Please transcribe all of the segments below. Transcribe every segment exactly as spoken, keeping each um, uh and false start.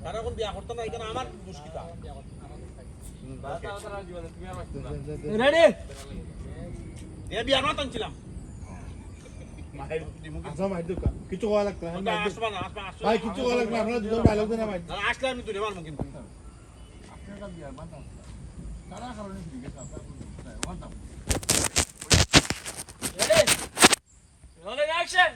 আর এখন বিয়া করতে না, এখানে আমার দুষ কিতা? রেডি? এ বিয়া না টানছিলাম। মাইর দিমু কি? আচ্ছা, মাইর দিউক্কা। কিচ্ছু কওয়া লাগতো না, ওটা মাইর দিউক্কা। আসবা না, আসবা, আসবা। ভাই, কিচ্ছু কওয়া লাগতো না, আপনারা দুজন ভাই লোক দেন, মাইর। না, আসলে আমি তুলে মারমু কিন্তু। রেডি? Rolling action!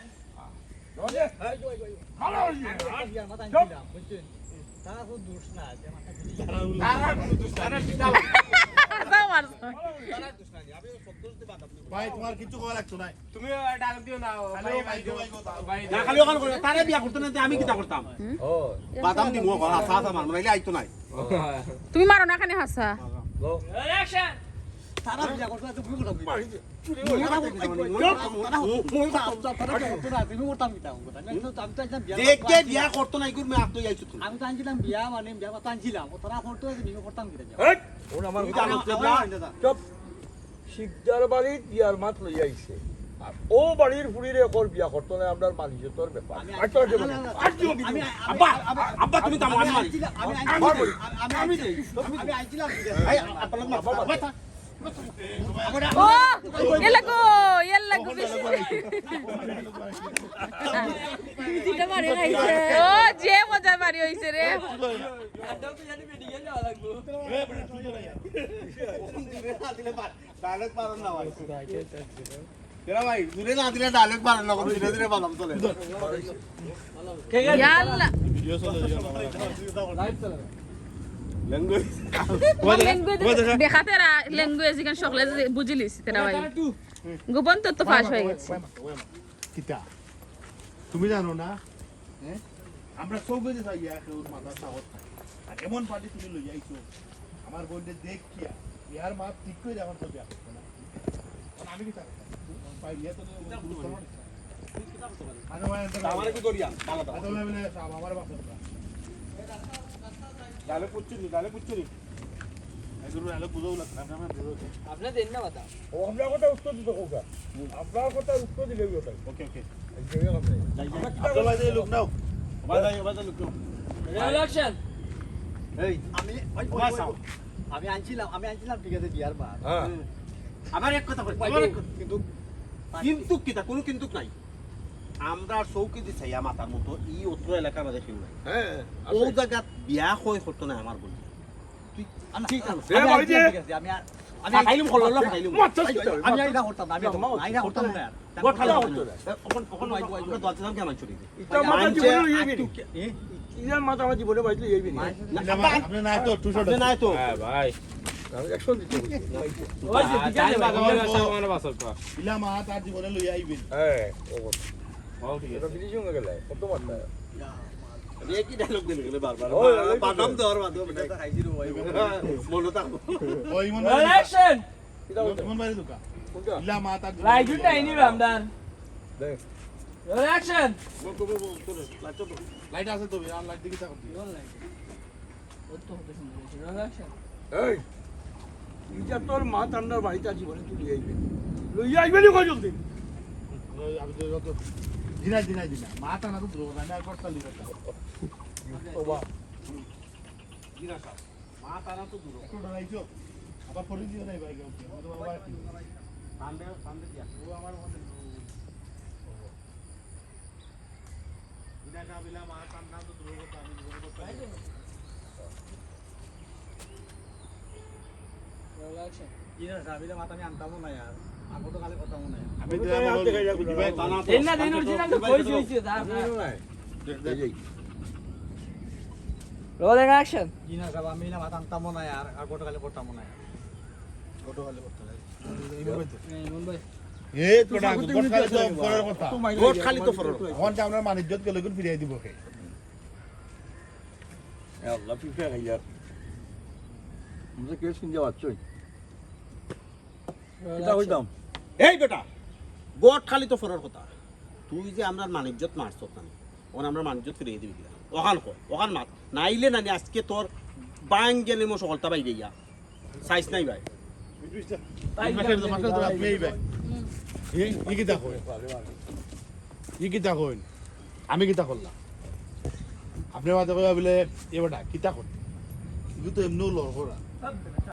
ভাই, তোমার কিচ্ছু কওয়া লাগতো না। তুমি ডাক দিও না, ও খালি ভাই, ও ভাই, ভাই, ও ভাই। না, খালি ওখান করে, তারে বিয়া করতে না, আমি কিতা করতাম? ও। বাদাম দিমু, ওখানে আছা, আছা মারমু, নাইলে আইতো নায়। তুমি মারো না, খানে হাছা। Rolling action! তারা বিয়া করতো না, তুমি করতাম কিতা? দেখে বিয়া করতো না, এগুর মে আত্ম আইছো তুমি। আমি তো আনছিলাম বিয়া, মানে বিয়া তো আনছিলাম, ও তারা করতো না, তুমি করতাম কিতা? হেই! ওর আমার তুমি তো আমার আমার, আমার আনতে দাও। চুপ। শিকদার বাড়িত বিয়ার মাত লইয়া আইছে। আর ও বাড়ির ফুড়িরে কর বিয়া করতো না, আমরার মানিজ্যতর ব্যাপার। আমি আচ্ছা, আচ্ছা, আচ্ছা। আমি, আমি, আব্বা, আমি, আব্বা, তুমি তো আমার আমি মালিক। আনছিলাম, আমি আমি আনছিলাম, বলি। আমি, আমি, আমি, আমি আনছিলাম, ঠিক আছে। এই, আপনার মা, আব্বা, আব্বা, ও, এলা গো, এলা গো, বেশি। ও, যে মজা বাড়ি হইছে রে। Direct পারেন না ভাই। কেরা ভাই, দূরে না দিলে direct পারেন না, ধীরে ধীরে বাদাম চলে। ইয়াল্লা। Language। তোমার language দেখাতে রা-, language এখান সকলে যে বুঝিলিস, তেরা ভাই। গোপন তথ্য ফাঁস হয়ে গেছে। কিতা? তুমি জানো না? হ্যাঁ? আমরা চউখে দি চাইয়া কেউ মাতার সাহস নাই। আর এমন party তুমি লইয়া আইছো, আমার বইনরে দেখিয়া, বিয়ার মাত ঠিক করি আমার তো বিয়া করতো না। কারণ আমি কিতা করতাম? ভাই, বিয়া তো আরে ভাই, আচ্ছা, ভাই, বলে, "সাব, আমার বাসা।" তাহলে পুচ্ছুনি, তাহলে পুচ্ছুনি। এগুলো আলো বুঝাও লাগছে, আমরা বুঝাও। আপনি দেন না বাতা। ও, আমরা কথা উত্তর দিতে কউকা। আপনার কথা উত্তর দিলে ওই কথা। OK, OK। এই যে, এই কথা। যাই, যাই। আমরা কিতা আব্দুল্লাহ, এই লোক নাও। ওবা যাই, ওবা যাই, লোক নাও। Real action। এই, আমি, ওই, ওবা ওই, চাও। আমি আনছিলাম, আমি আনছিলাম, ঠিক আছে, বিয়ার মাত। হ্যাঁ। হুম। আবার এক কথা কই, ওই, আবার ওই, এক কথা। কিন্তু কিন্তু কিতা, কোনো কিন্তুক নাই। আমরা চউখে দি চাইয়া মাতার মতো ই অত্র এলাকার মাঝে কেউ নাই। হ্যাঁ, ও আছে। জাগাত বিয়া কই করতো না আমার বলি। তুই, আমি, ঠিক আছে। আমি, এ, আমি ভাই আইছিলাম, যে। ঠিক আছে, আমি আর, আমি ফাটাইলুম, খল্লা ফাটাইলুম। মাত চাস আমি, কিতা? আমি আইনা করতাম না, আমি মাত আইনা করতাম না। গোটা করতো না। এখন, এখন ভাই, ভাই, আমরা ভাই। দশ জন কেন চুরি? ইটা মাথা মানছে জীবনে লইয়া আর আইবি তুই নি? কে-, এ? ইটা মাথা আমার জীবনে বাইরে লইয়া আইবি নি? না, আপনি নাই তো, টু শট আপনি নাই তো। হ্যাঁ, ভাই। আমি action দিতে বলছি। ওই যে, আহ, দিকে টাইম নেবে। বাগাবো না, সামনে বাসর পা। ইলা মা তার জীবনে লইয়া আইবি নি? হ্যাঁ, ও। ও, ঠিক আছে। এটা finishing হয়ে গেল, কত মারতা? এ কি dialogue দিলে গেলে বারবার? ওই, ওই, বাদাম ওই। দেওয়ার মাধ্যমে এটা তো খাইছি রে ভাই। মনে থাকবো। ওই মনে হয়। Action! ইমন ভাই দোকান। কোনটা? ইলা মা তার লাইট উঠে আইনি রামদান। দেখ। Action! বল, বল, বল, বল, চলো, লাইট চলো। লাইট আছে তো, আর লাইট দেখি থাকো। কোন লাইট? ওর তো হতে সুন্দর হয়েছে। Action! এই, ইটা তোর মা তান্ডার বাড়িতে আছি বলে তুই লইয়া আইবে। লইয়া আইবে নি কই জলদি? ওই আমি তো যত দিনা, দিনা, দিনা। মা তানা তো দূর না, আমি আর কষ্ট লিখে। ও বাবা। দিনা সাহেব, মা তানা তো দূর। একটু ডরাইছো? আবার পরে দিও না ভাই, ওকে। ও তো বাবা কি? সামনে, সামনে দিয়া। ও আমার মনে কি না, সাবিলা মাথা আমি আনতামও না আর। আগো তো কালে করতামও না। আমি তো আমি তো আমার আনতে গেলে বুঝি ভাই, তা না তো। এই না, দিন original তো কই দিয়েছে, দা। এই যে। Rolling action। জি না, সাব, আমি না মাথা আনতামও না আর, আর গতকালে করতামও না। গতকালে করতাম না। এই মন ভাই। এই তো না, গোট খালি তো ফরর কথা। গোট খালি তো ফরর কথা। এখন যে আমরা মানিজ্যত গেলে গুণ ফিরিয়ে দিব কে? এ আল্লাহ, পিঁপড়া খাইলার। আমরা কেউ শুনতে পাচ্ছই? কিতা কইতাম? এই বেটা, গোট খালি তো ফরর কথা। তুই যে আমরার মানিজ্যত মারছত না, ওখান আমরার মানিজ্যত ফিরিয়ে দিবি কিনা? ওখান কর, ওখান মাত। নাইলে নানি আজকে তোর বাং গেলে মো সকলটা বাইরে গিয়া। সাইজ নাই ভাই। এই, ই কিতা কইন? ই কিতা কইন? আমি কিতা করলাম? আর আপনে মাতে কইবা বলে, এ বেটা, কিতা কর? ইগু তো এমনেও লড় করা।